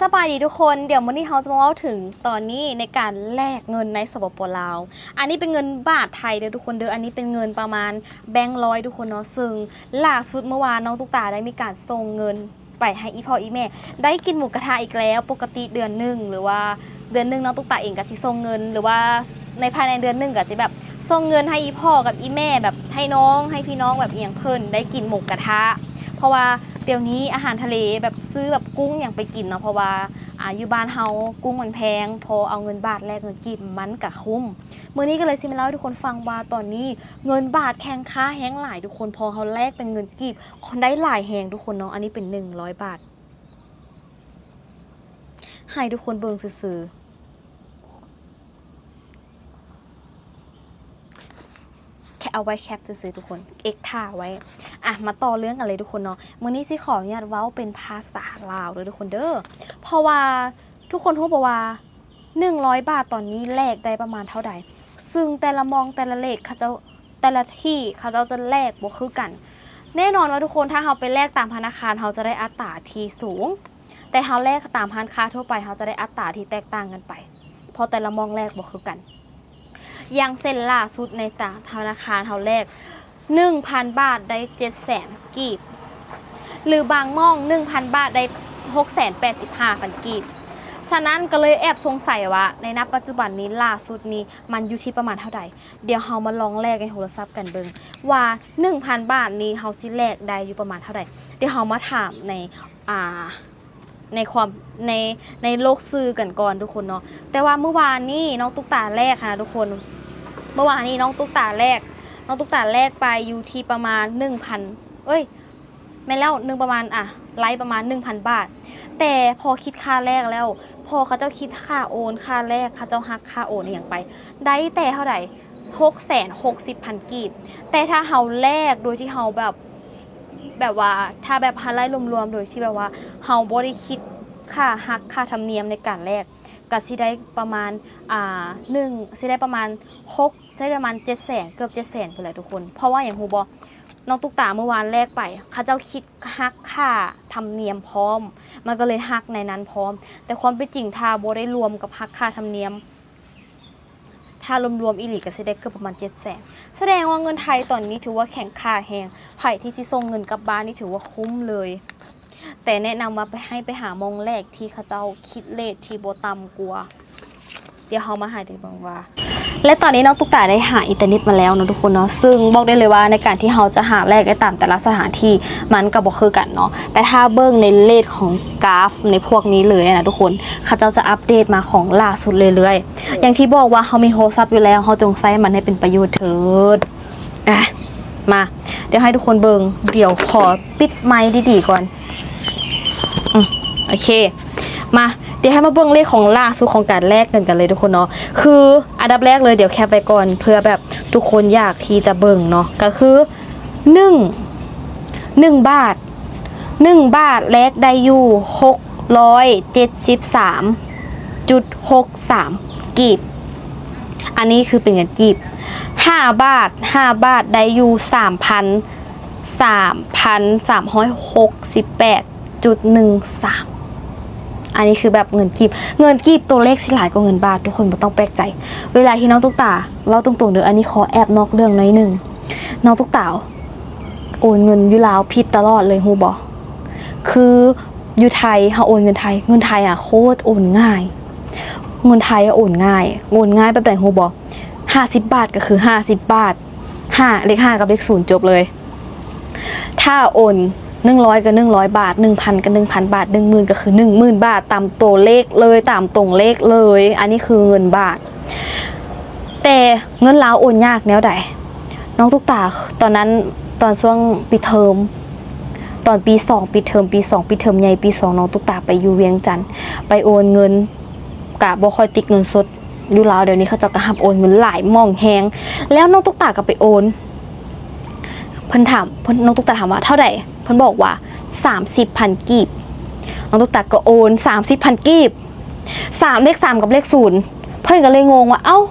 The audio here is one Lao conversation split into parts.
ສະບາຍດີທຸກຄົນ, ດຽວມື້ນີ້ເຮົາຈະມາເວົ້າເຖິງຕອນນີ້ໃນການແລກເງິນໃນ ສປປ ລາວ. ອັນນີ້ເປັນເງິນບາດໄທເດີທຸກຄົນເດີ, ອັນນີ້ເປັນເງິນປະມານແບງຮ້ອຍທຸກຄົນເນາະ, ເຊິ່ງລ່າສຸດເມື່ອວານນ້ອງຕຸກຕາໄດ້ມີການສົ່ງເງິນໄປໃຫ້ອີ່ພໍ່ອີ່ແມ່ ໄດ້ກິນໝູກະທະອີກແລ້ວ. ປົກກະຕິເດືອນໜຶ່ງ ຫຼືວ່າເດືອນໜຶ່ງນ້ອງຕຸກຕາເອງກໍຊິສົ່ງເງິນ ຫຼືວ່າໃນພາຍໃນເດືອນໜຶ່ງກໍຊິແບບ ສົ່ງເງິນໃຫ້ອີ່ພໍ່ກັບອີ່ແມ່ ແບບໃຫ້ນ້ອງ ໃຫ້ພີ່ນ້ອງ ແບບອີ່ຫຍັງ ເພິ່ນໄດ້ກິນໝູກະທະ. ເພາະວ່າດຽວນີ້ອາຫານທະເລ ແບບຊື້ແບບກຸ້ງຫຍັງໄປກິນເນາະ, ເພາະວ່າ ອາ ຢູ່ບ້ານເຮົາກຸ້ງມັນແພງ, ພໍເອົາເງິນບາດແລກເງິນກີບມັນກະຄຸ້ມ. ມື້ນີ້ກໍເລີຍຊິມາເລົ່າໃຫ້ທຸກຄົນຟັງວ່າ ຕອນນີ້ເງິນບາດແຂງຄ່າແຮງຫຼາຍທຸກຄົນ, ພໍເຮົາແລກເປັນເງິນກີບໄດ້ຫຼາຍແຮງທຸກຄົນເນາະ. ອັນນີ້ເປັນໜຶ່ງຮ້ອຍບາດ ໃຫ້ທຸກຄົນເບິ່ງຊື່ໆ. ແຄ່ເອົາໄວ້ແຄປຊື່ໆທຸກຄົນ, ເອັກຖ້າໄວ້. ອ່ະ ມາຕໍ່ເລື່ອງກັນເລີຍທຸກຄົນເນາະ. ມື້ນີ້ຊິຂໍອະນຸຍາດເວົ້າເປັນພາສາລາວເດີທຸກຄົນເດີ, ເພາະວ່າທຸກຄົນຮູ້ບໍ່ວ່າ ໜຶ່ງຮ້ອຍບາດຕອນນີ້ແລກໄດ້ປະມານເທົ່າໃດ? ຊຶ່ງແຕ່ລະໝ່ອງ ແຕ່ລະເລດ ເຂົາເຈົ້າ ແຕ່ລະທີ່ເຂົາເຈົ້າຈະແລກບໍ່ຄືກັນ. ແນ່ນອນວ່າທຸກຄົນ ຖ້າເຮົາໄປແລກຕາມທະນາຄານ ເຮົາຈະໄດ້ອັດຕາທີ່ສູງ, ແຕ່ເຮົາແລກຕາມຮ້ານຄ້າທົ່ວໄປ ເຮົາຈະໄດ້ອັດຕາທີ່ແຕກຕ່າງກັນໄປ ເພາະແຕ່ລະໝ່ອງແລກບໍ່ຄືກັນ. ຢ່າງເຊັ່ນລ່າສຸດໃນຕາ ທະນາຄານເຮົາແລກໜຶ່ງພັນບາດໄດ້ເຈັດແສນກີບ ຫຼືບາງໝ່ອງໜຶ່ງພັນບາດໄດ້ຫົກແສນແປດສິບຫ້າພັນກີບ. ສະນັ້ນກໍເລີຍແອບສົງໄສວ່າໃນ ນະ ປັດຈຸບັນນີ້ ລ່າສຸດນີ້ ມັນຢູ່ທີ່ປະມານເທົ່າໃດ? ດຽວເຮົາມາລອງແລກໃນໂທລະສັບກັນເບິ່ງວ່າໜຶ່ງພັນບາດນີ້ເຮົາຊິແລກໄດ້ຢູ່ປະມານເທົ່າໃດ. ດຽວເຮົາມາຖາມໃນ ອ່າ ໃນຄວາມ ໃນ ໃນໂລກສື່ກັນກ່ອນທຸກຄົນເນາະ. ແຕ່ວ່າມື້ວານນີ້ນ້ອງຕຸກຕາແລກຫັ້ນນະທຸກຄົນ, ມື້ວານນີ້ນ້ອງຕຸກຕາແລກ ນ້ອງຕຸກຕາແລກໄປຢູ່ທີ່ປະມານໜຶ່ງພັນ ເອີຍ ແມ່ນແລ້ວ ໜຶ່ງປະມານ ອ່ະ ໄລ່ປະມານໜຶ່ງພັນບາດ. ແຕ່ພໍຄິດຄ່າແລກແລ້ວ ພໍເຂົາເຈົ້າຄິດຄ່າໂອນ ຄ່າແລກ ເຂົາເຈົ້າຫັກຄ່າໂອນອີ່ຫຍັງໄປ ໄດ້ແຕ່ເທົ່າໃດ? ຫົກແສນຫົກສິບພັນກີບ. ແຕ່ຖ້າເຮົາແລກໂດຍທີ່ເຮົາແບບ ແບບວ່າ ຖ້າແບບ ຫາໄລ່ລວມໆ ໂດຍທີ່ແບບວ່າເຮົາບໍ່ໄດ້ຄິດຄ່າຫັກຄ່າທຳນຽມໃນການແລກ ກໍຊິໄດ້ປະມານ ອ່າ ໜຶ່ງ ຊິໄດ້ປະມານຫົກ ຊິໄດ້ປະມານເຈັດແສນ ເກືອບເຈັດແສນພຸ້ນແຫຼະທຸກຄົນ. ເພາະວ່າຫຍັງຮູ້ບໍ່? ນ້ອງຕຸກຕາມື້ວານແລກໄປ ເຂົາເຈົ້າຄິດຫັກຄ່າທຳນຽມພ້ອມ ມັນກໍເລີຍຫັກໃນນັ້ນພ້ອມ. ແຕ່ຄວາມເປັນຈິງ ຖ້າບໍ່ໄດ້ລວມກັບຫັກຄ່າທຳນຽມ ຖ້າລວມໆອີ່ຫຼີກໍຊິໄດ້ເກືອບປະມານເຈັດແສນ. ສະແດງວ່າເງິນໄທຕອນນີ້ຖືວ່າແຂງຄ່າແຮງ, ໃຜທີ່ຊິສົ່ງເງິນກັບບ້ານນີ້ຖືວ່າຄຸ້ມເລີຍ. ແຕ່ແນະນຳວ່າໄປ ໃຫ້ໄປຫາໝ່ອງແລກທີ່ເຂົາເຈົ້າຄິດເລດທີ່ບໍ່ຕ່ຳກວ່າ. ດຽວເຮົາມາຫາໄດ້ເບິ່ງວ່າ ແລະຕອນນີ້ນ້ອງຕຸກຕາໄດ້ຫາອິນເຕີເນັດມາແລ້ວເນາະທຸກຄົນເນາະ, ຊຶ່ງບອກໄດ້ເລີຍວ່າໃນການທີ່ເຮົາຈະຫາແລກໄດ້ຕາມແຕ່ລະສະຖານທີ່ ມັນກໍບໍ່ຄືກັນເນາະ. ແຕ່ຖ້າເບິ່ງໃນເລດຂອງກຣາຟໃນພວກນີ້ເລີຍນະທຸກຄົນ, ເຂົາເຈົ້າຈະອັບເດດມາຂອງລ່າສຸດເລື້ອຍໆ. ຢ່າງທີ່ບອກວ່າເຮົາມີໂທລະສັບຢູ່ແລ້ວ, ເຮົາຈົ່ງໃຊ້ມັນໃຫ້ເປັນປະໂຫຍດເທີດ. ອ່ະ ມາ ດຽວໃຫ້ທຸກຄົນເບິ່ງ, ດຽວຂໍປິດໄມດີໆກ່ອນ. ອືມ ໂອເຄ ມາ ດຽວໃຫ້ມາເບິ່ງເລກຂອງລ່າສຸດຂອງການແລກເງິນກັນເລີຍທຸກຄົນເນາະ. ຄືອັນດັບແລກເລີຍ ດຽວແຄປໄວ້ກ່ອນ ເພື່ອແບບທຸກຄົນຢາກທີ່ຈະເບິ່ງເນາະ, ກໍຄື ໜຶ່ງ ໜຶ່ງບາດ ໜຶ່ງບາດແລກໄດ້ຢູ່ຫົກຮ້ອຍເຈັດສິບສາມຈຸດຫົກສາມກີບ. ອັນນີ້ຄືເປັນເງິນກີບ. ຫ້າບາດ ຫ້າບາດໄດ້ຢູ່ສາມພັນ ສາມພັນສາມຮ້ອຍຫົກສິບແປດຈຸດໜຶ່ງສາມ. ອັນນີ້ຄືແບບເງິນກີບ. ເງິນກີບຕົວເລກຊິຫຼາຍກວ່າເງິນບາດ, ທຸກຄົນບໍ່ຕ້ອງແປກໃຈ. ເວລາທີ່ນ້ອງຕຸກຕາ ເວົ້າຕົງໆເດີ, ອັນນີ້ຂໍແອບນອກເລື່ອງໜ້ອຍໜຶ່ງ. ນ້ອງຕຸກຕາໂອນເງິນຢູ່ລາວຜິດຕະຫຼອດເລີຍ, ຮູ້ບໍ່? ຄືຢູ່ໄທເຮົາໂອນເງິນໄທ, ເງິນໄທອະໂຄດໂອນງ່າຍ. ເງິນໄທອະໂອນງ່າຍ. ໂອນງ່າຍແບບໃດຮູ້ບໍ່? ຫ້າສິບບາດກໍຄືຫ້າສິບບາດ, ຫ້າ ເລກຫ້າກັບເລກສູນ ຈົບເລີຍ. ຖ້າໂອນໜຶ່ງຮ້ອຍກໍໜຶ່ງຮ້ອຍບາດ, ໜຶ່ງພັນກໍໜຶ່ງພັນບາດ, ໜຶ່ງໝື່ນກໍຄືໜຶ່ງໝື່ນບາດ, ຕາມຕົວເລກເລີຍ, ຕາມຕົງເລກເລີຍ. ອັນນີ້ຄືເງິນບາດ. ແຕ່ເງິນລາວໂອນຍາກແນວໃດ? ນ້ອງຕຸກຕາ ຕອນນັ້ນ ຕອນຊ່ວງປິດເທີມ ຕອນປີສອງປິດເທີມ, ປີສອງປິດເທີມໃຫຍ່, ປີສອງ ນ້ອງຕຸກຕາໄປຢູ່ວຽງຈັນ ໄປໂອນເງິນ, ກະບໍ່ຄ່ອຍຕິດເງິນສົດ. ຢູ່ລາວດຽວນີ້ເຂົາເຈົ້າກໍຮັບໂອນເງິນຫຼາຍໝ່ອງແຮງ. ແລ້ວນ້ອງຕຸກຕາກໍໄປໂອນ, ເພິ່ນຖາມ, ເພິ່ນ, ນ້ອງຕຸກຕາຖາມວ່າເທົ່າໃດ? ເພິ່ນບອກວ່າສາມສິບພັນກີບ. ນ້ອງຕຸກຕາກໍໂອນສາມສິບພັນກີບ. ສາມ ເລກສາມກັບເລກສູນ ເພິ່ນກໍເລີຍງົງວ່າ ເອົ້າ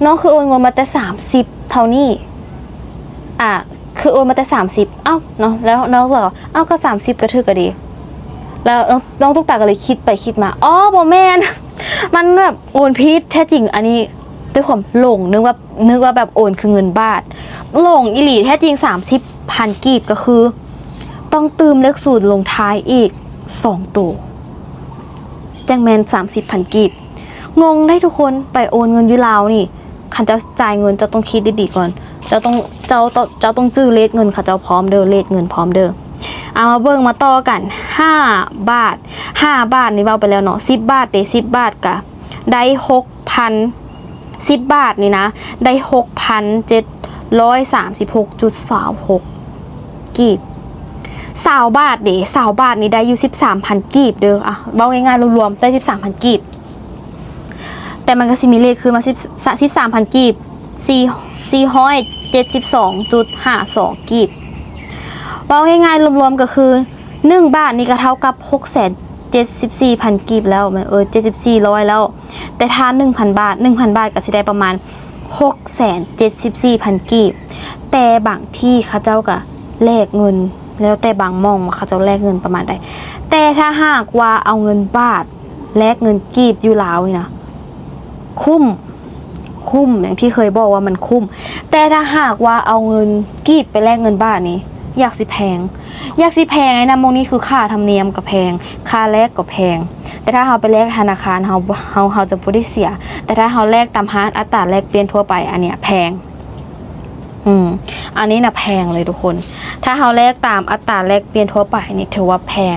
ນ້ອງຄືໂອນເງິນມາແຕ່ສາມສິບເທົ່ານີ້ ອ່າ ຄືໂອນມາແຕ່ສາມສິບ ເອົ້າ ເນາະ. ແລ້ວນ້ອງກໍເວົ້າ ເອົ້າ ກໍສາມສິບກໍຖືກກໍດີ. ແລ້ວນ້ອງ ນ້ອງຕຸກຕາກໍເລີຍຄິດໄປຄິດມາ ອໍ ບໍ່ແມ່ນ ມັນແບບໂອນຜິດ ແທ້ຈິງອັນນີ້ດ້ວຍຄວາມຫຼົງ ນຶກວ່າ ນຶກວ່າແບບໂອນຄືເງິນບາດ ຫຼົງອີ່ຫຼີ ແທ້ຈິງສາມສິບພັນກີບ ກໍຄືຕ້ອງຕື່ມເລກສູນລົງທ້າຍອີກສອງໂຕ ຈັ່ງແມ່ນສາມສິບພັນກີບ. ງົງໄດ໋ທຸກຄົນ ໄປໂອນເງິນຢູ່ລາວນີ້ ຄັນເຈົ້າຈ່າຍເງິນ ເຈົ້າຕ້ອງຄິດດີໆກ່ອນ ເຈົ້າຕ້ອງ ເຈົ້າ ເຈົ້າ ເຈົ້າຕ້ອງຈື່ເລກເງິນເຂົາເຈົ້າພ້ອມເດີ້ ເລກເງິນພ້ອມເດີ້. ເອົາ ມາເບິ່ງມາຕໍ່ກັນ ຫ້າບາດ ຫ້າບາດນີ້ເວົ້າໄປແລ້ວເນາະ ສິບບາດເດ ສິບບາດກະໄດ້ຫົກພັນ ສິບບາດນີ້ນະ ໄດ້ຫົກພັນເຈັດຮ້ອຍສາມສິບຫົກຈຸດຊາວຫົກກີບ. ຊາວບາດເດ ຊາວບາດນີ້ໄດ້ຢູ່ສິບສາມພັນກີບເດີ້ ອະ ເວົ້າງ່າຍໆລວມໆໄດ້ສິບສາມພັນກີບ. ແຕ່ມັນກໍຊິມີເລກຄືນມາສິບ ສະ ສິບສາມພັນກີບ ສີ່ ສີ່ຮ້ອຍເຈັດສິບສອງຈຸດຫ້າສອງກີບ. ເວົ້າງ່າຍໆລວມໆກໍຄື ໜຶ່ງບາດນີ້ກໍເທົ່າກັບຫົກແສນເຈັດສິບສີ່ພັນກີບແລ້ວ ແມ່ນ ເອີ ເຈັດສິບສີ່ຮ້ອຍແລ້ວ. ແຕ່ຖ້າໜຶ່ງພັນບາດ ໜຶ່ງພັນບາດກໍຊິໄດ້ປະມານຫົກແສນເຈັດສິບສີ່ພັນກີບ. ແຕ່ບາງທີ່ເຂົາເຈົ້າກໍແລກເງິນ ແລ້ວແຕ່ບາງໝ່ອງວ່າເຂົາເຈົ້າແລກເງິນປະມານໃດ. ແຕ່ຖ້າຫາກວ່າເອົາເງິນບາດ ແລກເງິນກີບຢູ່ລາວນີ້ນະ ຄຸ້ມ ຄຸ້ມ ຢ່າງທີ່ເຄີຍບອກວ່າມັນຄຸ້ມ. ແຕ່ຖ້າຫາກວ່າເອົາເງິນກີບໄປແລກເງິນບາດນີ້ ຢາກຊິແພງ ຢາກຊິແພງ. ໄອ້ນຳໝ່ອງນີ້ຄືຄ່າທຳນຽມກໍແພງ ຄ່າແລກກໍແພງ. ແຕ່ຖ້າເຮົາໄປແລກທະນາຄານ ເຮົາ ເຮົາ ເຮົາຈະບໍ່ໄດ້ເສຍ. ແຕ່ຖ້າເຮົາແລກຕາມຮ້ານອັດຕາແລກປ່ຽນທົ່ວໄປ ອັນເນີ້ຍແພງ. ອືມ ອັນນີ້ນະແພງເລີຍທຸກຄົນ. ຖ້າເຮົາແລກຕາມອັດຕາແລກປ່ຽນທົ່ວໄປນີ້ຖືວ່າແພງ.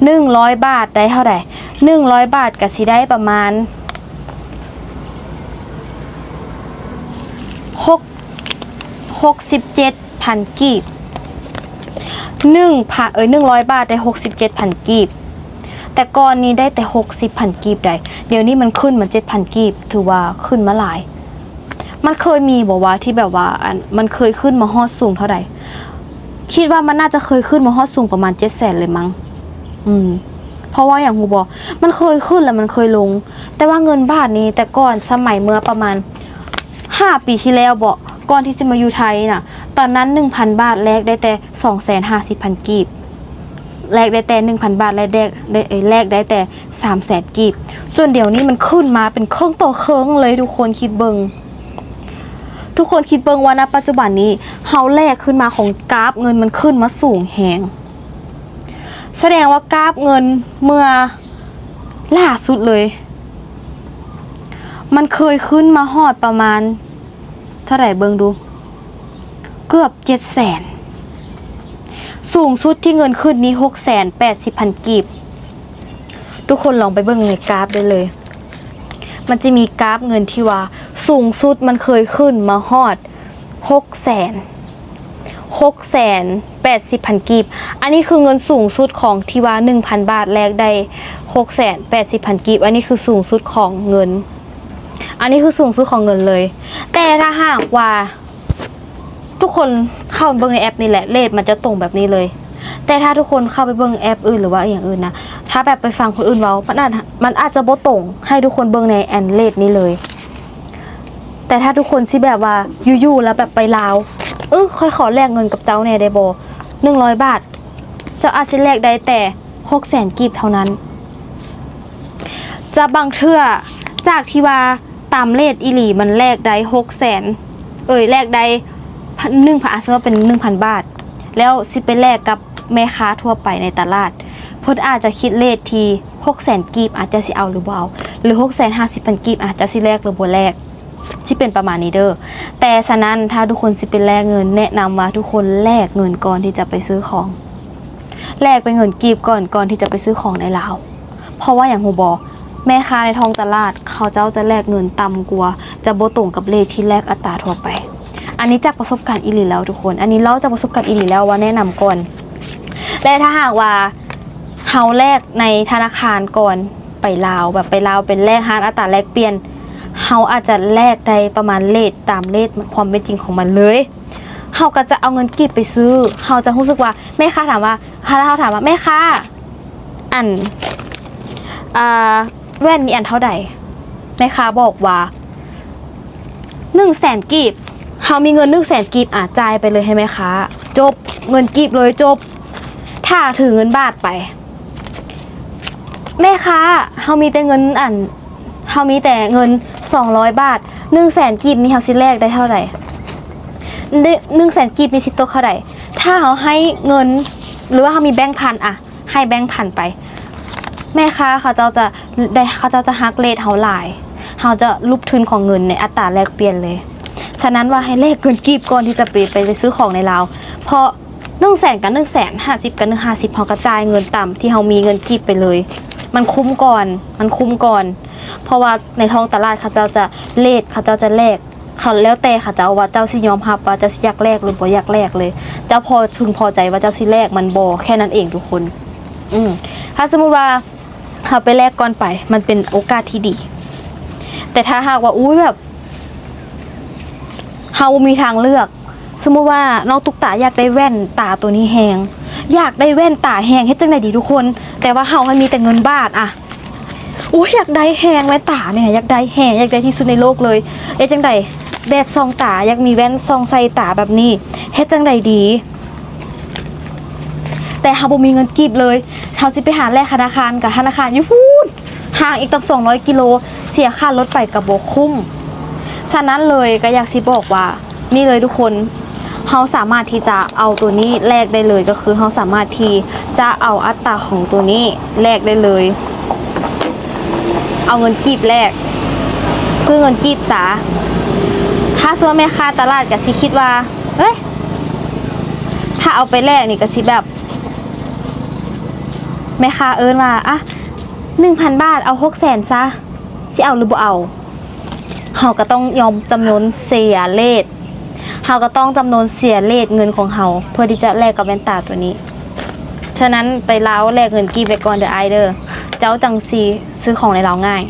ໜຶ່ງຮ້ອຍບາດໄດ້ເທົ່າໃດ? ໜຶ່ງຮ້ອຍບາດກໍຊິໄດ້ປະມານຫົກ ຫົກສິບເຈັດພັນກີບ. ໜຶ່ງພັນ ເອີຍ ໜຶ່ງຮ້ອຍບາດໄດ້ຫົກສິບເຈັດພັນກີບ. ແຕ່ກ່ອນນີ້ໄດ້ແຕ່ຫົກສິບພັນກີບໃດ໋. ດຽວນີ້ມັນຂຶ້ນມາເຈັດພັນກີບ ຖືວ່າຂຶ້ນມາຫຼາຍ. ມັນເຄີຍມີບໍ່ວ່າທີ່ແບບວ່າ ອັນ ມັນເຄີຍຂຶ້ນມາຮອດສູງເທົ່າໃດ? ຄິດວ່າມັນໜ້າຈະເຄີຍຂຶ້ນມາຮອດສູງປະມານເຈັດແສນເລີຍມັງ. ອືມ ເພາະວ່າຫຍັງຮູ້ບໍ່? ມັນເຄີຍຂຶ້ນແລ້ວມັນເຄີຍລົງ. ແຕ່ວ່າເງິນບາດນີ້ ແຕ່ກ່ອນສະໄໝເມື່ອປະມານຫ້າປີທີ່ແລ້ວເບາະ ກ່ອນທີ່ຈະມາຢູ່ໄທນະ ຕອນນັ້ນໜຶ່ງພັນບາດແລກໄດ້ແຕ່ສອງແສນຫ້າສິບພັນກີບ. ແລກໄດ້ແຕ່ໜຶ່ງພັນບາດ ແລກໄດ້ ໄດ້ ເອີຍ ແລກໄດ້ແຕ່ສາມແສນກີບ. ຈົນດຽວນີ້ມັນຂຶ້ນມາເປັນເຄິ່ງຕໍ່ເຄິ່ງເລີຍ ທຸກຄົນຄິດເບິ່ງ. ທຸກຄົນຄິດເບິ່ງວ່າ ນະ ປັດຈຸບັນນີ້ເຮົາແລກຂຶ້ນມາ ຂອງກາບເງິນມັນຂຶ້ນມາສູງແຮງ. ສະແດງວ່າກາບເງິນເມື່ອລ່າສຸດເລີຍ ມັນເຄີຍຂຶ້ນມາຮອດປະມານເທົ່າໃດ ເບິ່ງດູ ເກືອບເຈັດແສນ. ສູງສຸດທີ່ເງິນຂຶ້ນນີ້ຫົກແສນແປດສິບພັນກີບ. ທຸກຄົນລອງໄປເບິ່ງໃນກາບໄດ້ເລີຍ. ມັນຈະມີກາບເງິນທີ່ວ່າສູງສຸດມັນເຄີຍຂຶ້ນມາຮອດຫົກແສນ ຫົກແສນແປດສິບພັນກີບ. ອັນນີ້ຄືເງິນສູງສຸດຂອງທີ່ວ່າໜຶ່ງພັນບາດແລກໄດ້ຫົກແສນແປດສິບພັນກີບ. ອັນນີ້ຄືສູງສຸດຂອງເງິນ. ອັນນີ້ຄືສູງສຸດຂອງເງິນເລີຍ. ແຕ່ຖ້າຫາກວ່າ ທຸກຄົນເຂົ້າເບິ່ງໃນແອັບນີ້ແຫຼະ ເລດມັນຈະຕົງແບບນີ້ເລີຍ. ແຕ່ຖ້າທຸກຄົນເຂົ້າໄປເບິ່ງແອັບອື່ນ ຫຼືວ່າອີ່ຫຍັງອື່ນນະ ຖ້າແບບໄປຟັງຄົນອື່ນເວົ້າ ມັນອາດ ມັນອາດຈະບໍ່ຕົງໃຫ້ທຸກຄົນເບິ່ງໃນອັນເລດນີ້ເລີຍ. ແຕ່ຖ້າທຸກຄົນຊິແບບວ່າຢູ່ໆແລ້ວແບບໄປລາວ ເອີ ຂ້ອຍຂໍແລກເງິນກັບເຈົ້າແດ່ໄດ້ບໍ່ ໜຶ່ງຮ້ອຍບາດ ເຈົ້າອາດຊິແລກໄດ້ແຕ່ຫົກແສນກີບເທົ່ານັ້ນ. ຈະບາງເທື່ອ ຈາກທີ່ວ່າຕາມເລດອີ່ຫຼີມັນແລກໄດ້ຫົກແສນ ເອີຍ ແລກໄດ້ໜຶ່ງພັນ ອາ ສົມມຸດວ່າເປັນໜຶ່ງພັນບາດ ແລ້ວຊິໄປແລກກັບແມ່ຄ້າທົ່ວໄປໃນຕະຫຼາດ ເພິ່ນອາດຈະຄິດເລດທີ່ຫົກແສນກີບ ອາດເຈົ້າຊິເອົາຫຼືບໍ່ເອົາ ຫຼືຫົກແສນຫ້າສິບພັນກີບ ອາດເຈົ້າຊິແລກຫຼືບໍ່ແລກ. ຊິເປັນປະມານນີ້ເດີ້. ແຕ່ສະນັ້ນ ຖ້າທຸກຄົນຊິໄປແລກເງິນ ແນະນຳວ່າທຸກຄົນແລກເງິນກ່ອນທີ່ຈະໄປຊື້ຂອງ ແລກເປັນເງິນກີບກ່ອນ ກ່ອນທີ່ຈະໄປຊື້ຂອງໃນລາວ. ເພາະວ່າຫຍັງຮູ້ບໍ່? ແມ່ຄ້າໃນທ້ອງຕະຫຼາດ ເຂົາເຈົ້າຈະແລກເງິນຕ່ຳກວ່າ ຈະບໍ່ຕົງກັບເລດທີ່ແລກອັດຕາທົ່ວໄປ. ອັນນີ້ຈາກປະສົບການອີ່ຫຼີແລ້ວທຸກຄົນ ອັນນີ້ເລົ່າຈາກປະສົບການອີ່ຫຼີແລ້ວວ່າແນະນຳກ່ອນ. ແລະ ຖ້າຫາກວ່າເຮົາແລກໃນທະນາຄານກ່ອນ ໄປລາວ ແບບໄປລາວໄປແລກຮ້ານອັດຕາແລກປ່ຽນ ເຮົາອາດຈະແລກໄດ້ປະມານເລດ ຕາມເລດຄວາມເປັນຈິງຂອງມັນເລີຍ. ເຮົາກໍຈະເອົາເງິນກີບໄປຊື້ ເຮົາຈະຮູ້ສຶກວ່າ ແມ່ຄ້າຖາມວ່າ ຖ້າເຮົາຖາມວ່າ ແມ່ຄ້າ ອັນ ອ່າ ແວ່ນນີ້ອັນເທົ່າໃດ? ແມ່ຄ້າບອກວ່າ ໜຶ່ງແສນກີບ ເຮົາມີເງິນໜຶ່ງແສນກີບ ອາ ຈ່າຍໄປເລີຍໃຫ້ແມ່ຄ້າ ຈົບ ເງິນກີບເລີຍ ຈົບ. ຖ້າຖືເງິນບາດໄປ ແມ່ຄ້າ ເຮົາມີແຕ່ເງິນອັນ ເຮົາມີແຕ່ເງິນສອງຮ້ອຍບາດ ໜຶ່ງແສນກີບນີ້ເຮົາຊິແລກໄດ້ເທົ່າໃດ? ໜຶ່ງແສນກີບນີ້ຊິຕົກເທົ່າໃດ? ຖ້າເຮົາໃຫ້ເງິນ ຫຼືວ່າເຮົາມີແບງພັນ ອະ ໃຫ້ແບງພັນໄປ ແມ່ຄ້າເຂົາເຈົ້າຈະໄດ້ ເຂົາເຈົ້າຈະຫັກເຣດເຮົາຫຼາຍ ເຮົາຈະຫຼຸບທຶນຂອງເງິນໃນອັດຕາແລກປ່ຽນເລີຍ. ສະນັ້ນວ່າໃຫ້ແລກເງິນກີບກ່ອນທີ່ຈະໄປ ໄປ ໄປຊື້ຂອງໃນລາວ ເພາະໜຶ່ງແສນກັບໜຶ່ງແສນ ຫ້າສິບກັບໜຶ່ງຫ້າສິບ ເຮົາກະຈ່າຍເງິນຕາມທີ່ເຮົາມີເງິນກີບໄປເລີຍ ມັນຄຸ້ມກ່ອນ ມັນຄຸ້ມກ່ອນ. ເພາະວ່າໃນທ້ອງຕະຫຼາດເຂົາເຈົ້າຈະເຣດ ເຂົາເຈົ້າຈະແລກ ເຂົາ ແລ້ວແຕ່ເຂົາເຈົ້າວ່າເຈົ້າຊິຍອມຮັບວ່າເຈົ້າຊິຢາກແລກ ຫຼືບໍ່ຢາກແລກເລີຍ ເຈົ້າພໍ ເພິ່ງພໍໃຈວ່າເຈົ້າຊິແລກມັນບໍ່ ແຄ່ນັ້ນເອງທຸກຄົນ. ອືມ ຖ້າສົມມຸດວ່າເຮົາໄປແລກກ່ອນໄປ ມັນເປັນໂອກາດທີ່ດີ ແຕ່ຖ້າຫາກວ່າ ອຸ້ຍ ແບບ ເຮົາບໍ່ມີທາງເລືອກ ສົມມຸດວ່ານ້ອງຕຸກຕາຢາກໄດ້ແວ່ນຕາໂຕນີ້ແຮງ ຢາກໄດ້ແວ່ນຕາແຮງ ເຮັດຈັ່ງໃດດີທຸກຄົນ? ແຕ່ວ່າເຮົາຫັ້ນມີແຕ່ເງິນບາດ ອະ ໂອ້ຍ ຢາກໄດ້ແຮງແວ່ນຕານີ້ ຢາກໄດ້ແຮງ ຢາກໄດ້ທີ່ສຸດໃນໂລກເລີຍ. ເຮັດຈັ່ງໃດ? ແດດສ່ອງຕາ ຢາກມີແວ່ນສ່ອງໃສ່ຕາແບບນີ້ ເຮັດຈັ່ງໃດດີ? ແຕ່ເຮົາບໍ່ມີເງິນກີບເລີຍ ເຮົາຊິໄປຫາແລກທະນາຄານ ກັບທະນາຄານຢູ່ພຸ້ນ ຫ່າງອີກຕັ້ງສອງຮ້ອຍກິໂລ ເສຍຄ່າລົດໄປກໍບໍ່ຄຸ້ມ. ສະນັ້ນເລີຍ ກໍຢາກຊິບອກວ່າ ນີ້ເລີຍທຸກຄົນ ເຮົາສາມາດທີ່ຈະເອົາໂຕນີ້ແລກໄດ້ເລີຍ ກໍຄືເຮົາສາມາດທີ່ຈະເອົາອັດຕາຂອງໂຕນີ້ແລກໄດ້ເລີຍ ເອົາເງິນກີບແລກ ຊື້ເງິນກີບສາ. ຖ້າສົມມຸດວ່າແມ່ຄ້າຕະຫຼາດກໍຊິຄິດວ່າ ເອີຍ ຖ້າເອົາໄປແລກນີ້ກໍຊິແບບ ແມ່ຄ້າເອີ້ນວ່າ ອະ ໜຶ່ງພັນບາດ ເອົາຫົກແສນຊະ ຊິເອົາຫຼືບໍ່ເອົາ? ເຮົາກໍຕ້ອງຍອມຈຳນົນເສຍເຣດ ເຮົາກໍຕ້ອງຈຳນົນເສຍເຣດເງິນຂອງເຮົາ ເພື່ອທີ່ຈະແລກກັບແວ່ນຕາໂຕນີ້. ສະນັ້ນໄປລາວແລກເງິນກີບໄວ້ກ່ອນເດີອ້າຍເດີ ເຈົ້າຈັ່ງຊິຊື້ຂອງໃນລາວງ່າຍ.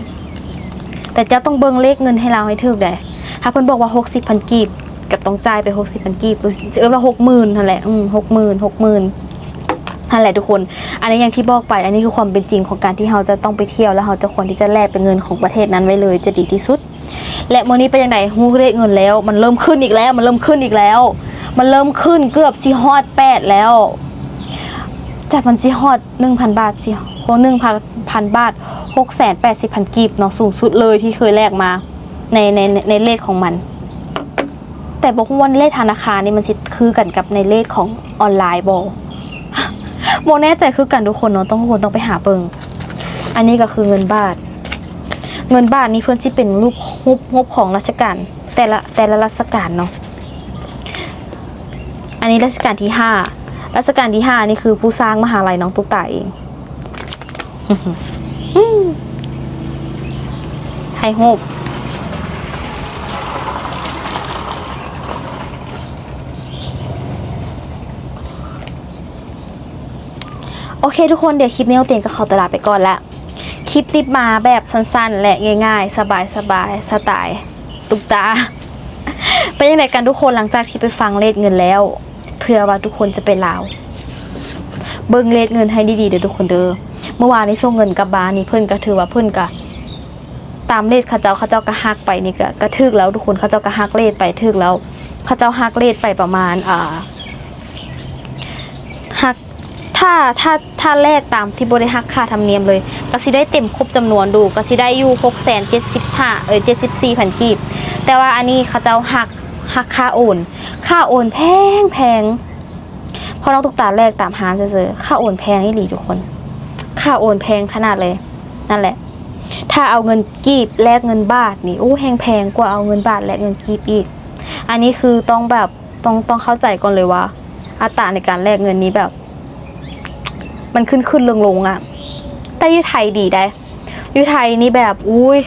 ແຕ່ເຈົ້າຕ້ອງເບິ່ງເລກເງິນໃຫ້ລາວໃຫ້ຖືກໃດ໋. ຖ້າເພິ່ນບອກວ່າຫົກສິບພັນກີບ ກໍຕ້ອງຈ່າຍໄປຫົກສິບພັນກີບ ຊິເອີ້ນວ່າຫົກໝື່ນຫັ້ນແຫຼະ ອືມ ຫົກໝື່ນ ຫົກໝື່ນ ຫັ້ນແຫຼະທຸກຄົນ. ອັນນີ້ຢ່າງທີ່ບອກໄປ ອັນນີ້ຄືຄວາມເປັນຈິງຂອງການທີ່ເຮົາຈະຕ້ອງໄປທ່ຽວ ແລ້ວເຮົາຈະຄວນທີ່ຈະແລກເປັນເງິນຂອງປະເທດນັ້ນໄວ້ເລີຍ ຈະດີທີ່ສຸດ. ແລະ ມື້ນີ້ເປັນຈັ່ງໃດ? ຮູ້ເລກເງິນແລ້ວ ມັນເລີ່ມຂຶ້ນອີກແລ້ວ ມັນເລີ່ມຂຶ້ນອີກແລ້ວ ມັນເລີ່ມຂຶ້ນເກືອບຊິຮອດແປດແລ້ວ. ຈາກມັນຊິຮອດໜຶ່ງພັນບາດ ຊິ ໂອ້ ໜຶ່ງພັນບາດ ຫົກແສນແປດສິບພັນກີບເນາະ ສູງສຸດເລີຍທີ່ເຄີຍແລກມາໃນ ໃນ ໃນເລດຂອງມັນ. ແຕ່ບໍ່ຮູ້ວ່າເລດທະນາຄານນີ້ມັນຊິຄືກັນກັບໃນເລດຂອງອອນລາຍບໍ່? ບໍ່ແນ່ໃຈຄືກັນທຸກຄົນເນາະ ຕ້ອງ ທຸກຄົນຕ້ອງໄປຫາເບິ່ງ. ອັນນີ້ກໍຄືເງິນບາດ ເງິນບາດນີ້ເພິ່ນຊິເປັນຮູບ ຮູບ ຮູບຂອງລາຊະການ ແຕ່ລະ ແຕ່ລະລາຊະການເນາະ. ອັນນີ້ລາຊະການທີຫ້າ ລາຊະການທີຫ້ານີ້ຄືຜູ້ສ້າງມະຫາໄລນ້ອງຕຸກຕາເອງ ຖ່າຍຮູບ. ໂອເຄທຸກຄົນ ດຽວຄລິບນີ້ນ້ອງເຕນກໍຂໍຕົວລາໄປກ່ອນລະ. ຄລິບນີ້ມາແບບສັ້ນໆ ແລະ ງ່າຍໆ ສະບາຍໆ ສະໄຕຕຸກຕາ. ເປັນຈັ່ງໃດກັນທຸກຄົນ ຫຼັງຈາກທີ່ໄປຟັງເລດເງິນແລ້ວ? ເພື່ອວ່າທຸກຄົນຈະໄປລາວ ເບິ່ງເລດເງິນໃຫ້ດີໆເດີທຸກຄົນເດີ. ເມື່ອວານນີ້ສົ່ງເງິນກັບບ້ານນີ້ ເພິ່ນກໍຖືວ່າເພິ່ນກໍ ຕາມເລດເຂົາເຈົ້າ ເຂົາເຈົ້າກໍຫັກໄປນີ້ ກໍ ກໍຖືກແລ້ວທຸກຄົນ ເຂົາເຈົ້າກໍຫັກເລດໄປຖືກແລ້ວ ເຂົາເຈົ້າຫັກເລດໄປປະມານ ອ່າ ຫັກ ຖ້າ ຖ້າ ຖ້າແລກຕາມທີ່ບໍ່ໄດ້ຫັກຄ່າທຳນຽມເລີຍ ກໍຊິໄດ້ເຕັມຄົບຈຳນວນດູ ກໍຊິໄດ້ຢູ່ຫົກແສນເຈັດສິບຫ້າ ເອີ ເຈັດສິບສີ່ພັນກີບ. ແຕ່ວ່າອັນນີ້ເຂົາເຈົ້າຫັກ ຫັກຄ່າໂອນ ຄ່າໂອນແພງໆ ເພາະນ້ອງຕຸກຕາແລກຕາມຮ້ານເຊີໆ ຄ່າໂອນແພງອີ່ຫຼີທຸກຄົນ ຄ່າໂອນແພງຂະໜາດເລີຍ. ນັ້ນແຫຼະ ຖ້າເອົາເງິນກີບແລກເງິນບາດນີ້ ໂອ້ ແຮງແພງກວ່າເອົາເງິນບາດແລກເງິນກີບອີກ. ອັນນີ້ຄືຕ້ອງແບບ ຕ້ອງ ຕ້ອງເຂົ້າໃຈກ່ອນເລີຍວ່າ ອັດຕາໃນການແລກເງິນນີ້ແບບ ມັນຂຶ້ນໆລົງໆອະ. ແຕ່ຢູ່ໄທດີໃດ໋ ຢູ່ໄທນີ້ແບບ ອຸ້ຍ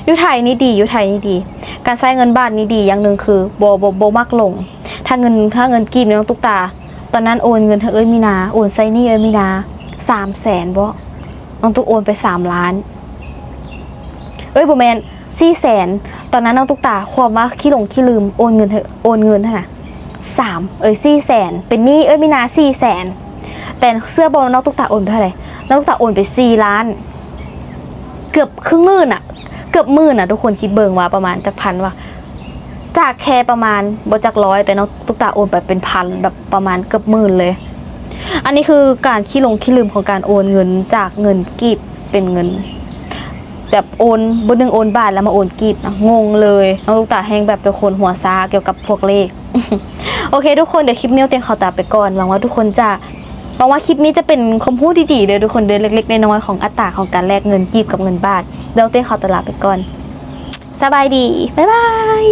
ຢູ່ໄທນີ້ດີ ຢູ່ໄທນີ້ດີ ການໃຊ້ເງິນບາດນີ້ດີຢ່າງໜຶ່ງຄື ບໍ່ ບໍ່ ບໍ່ມັກຫຼົງ. ຖ້າເງິນ ຖ້າເງິນກີບນີ້ ນ້ອງຕຸກຕາ ຕອນນັ້ນໂອນເງິນໃຫ້ເອື້ອຍມີນາ ໂອນໃຊ້ໜີ້ເອື້ອຍມີນາ ສາມແສນບໍ ນ້ອງຕຸກໂອນໄປສາມລ້ານ ເອີຍ ບໍ່ແມ່ນ ສີ່ແສນ. ຕອນນັ້ນນ້ອງຕຸກຕາຄວາມວ່າຂີ້ຫຼົງຂີ້ລືມ ໂອນເງິນໃຫ້ ໂອນເງິນຫັ້ນນະ ສາມ ເອີຍ ສີ່ແສນ ເປັນໜີ້ເອື້ອຍມີນາສີ່ແສນ. ແຕ່ເຊື່ອບໍ່ວ່ານ້ອງຕຸກຕາໂອນໄປເທົ່າໃດ? ນ້ອງຕຸກຕາໂອນໄປສີ່ລ້ານ ເກືອບເຄິ່ງໝື່ນອະ ເກືອບໝື່ນອະ. ທຸກຄົນຄິດເບິ່ງວ່າປະມານຈັກພັນວະ ຈາກແຄ່ປະມານບໍ່ຈັກຮ້ອຍ ແຕ່ນ້ອງຕຸກຕາໂອນໄປເປັນພັນ ແບບປະມານເກືອບໝື່ນເລີຍ. ອັນນີ້ຄືການຂີ້ຫຼົງຂີ້ລືມຂອງການໂອນເງິນຈາກເງິນກີບເປັນເງິນ ແບບໂອນ ບໍ່ໜຶ່ງໂອນບາດແລ້ວມາໂອນກີບນະ ງົງເລີຍ. ນ້ອງຕຸກຕາແຮ່ງແບບເປັນຄົນຫົວຊ້າກ່ຽວກັບພວກເລກ. ໂອເຄທຸກຄົນ ດຽວຄລິບນີ້ເຕັງຂໍຕົວລາໄປກ່ອນ. ຫວັງວ່າທຸກຄົນຈະ ຫວັງວ່າຄລິບນີ້ຈະເປັນຄວາມຮູ້ດີໆເດີທຸກຄົນເດີ ເລັກໆນ້ອຍໆຂອງອັດຕາຂອງການແລກເງິນກີບກັບເງິນບາດ. ດຽວເຕັງຂໍຕົວລາໄປກ່ອນ. ສະບາຍດີ. ບາຍບາຍ.